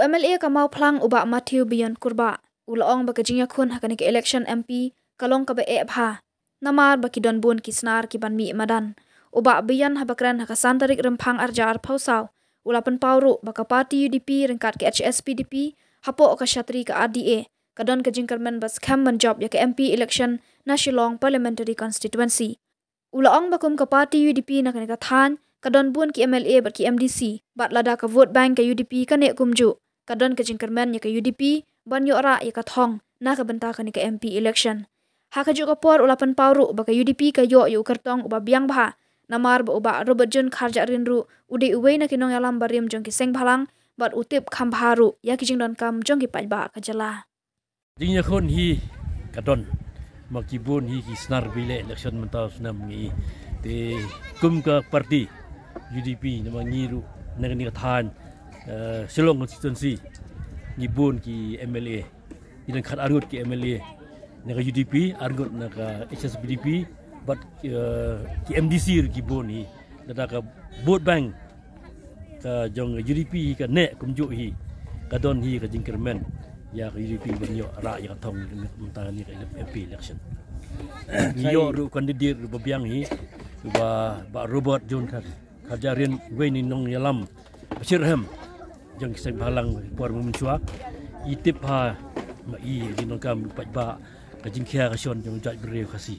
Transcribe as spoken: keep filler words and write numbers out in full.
M L A ka Mawphlang u Bah Matthew Bion Kurbah u la ong ba ka jingïakhun ha kane ka election M P ka long kaba eh bha namar ba ki don bun ki snar ki ban mih madan. U Bah Bion haba kren ha ka san tarik Rymphang arhajar arphew saw u la pynpaw ruh ba ka party U D P ryngkat ka H S P D P hapoh ka shatri ka R D A ka don ka jingkyrmen ba skhem ban jop ïa ka M P election na Shillong Parliamentary Constituency. U la ong ba kum ka party U D P na kane ka thaiñ ka don bun ki M L A bad ki M D C bad lada ka vote bank ka U D P ka neh kumjuh ka don ka jingkyrmen ïa ka U D P ban ïoh rah ïa ka thong na ka bynta kane ka M P election. Ha kajuh ka por u la pynpaw ruh ba ka U D P ka ïoh ïa u kyrtong uba biang bha namar ba u Bah Robert June Kharjahrin ruh u dei uwei na ki nongïalam barim jong ki seng bhalang bad u tip kham bha ruh ïa ki jingdonkam jong ki paidbah ka jylla. Jingïakhun hi ka don, ma ki bun hi ki snar ba ïaleh election mynta u snem ngi. Te kum ka party U D P namar ngi ruh na kane ka thaiñ, eh, Shillong constituency ngi bun ki M L A. Ngi don khat arngut ki M L A na ka U D P, arngut na ka H S P D P bad, eh, ki M D C ruh ki bun hi. Lada ka vote bank ka jong ka U D P hi ka neh kumjuh hi ka don hi ka jingkyrmen ïa ka U D P ban ïoh rah ïa ka thong mynta kane ka M P election. Ngi ïoh ruh candidate ruh ba biang hi, Bah, Bah Robert June Kharjahrin, uwei na ki nongïalam ba shitrhem jong ki seng bhalang por mynshuwa. I tip bha ma i jingdonkam u paidbah, ka jingkhia ka shon jong u jaitbynriew Khasi.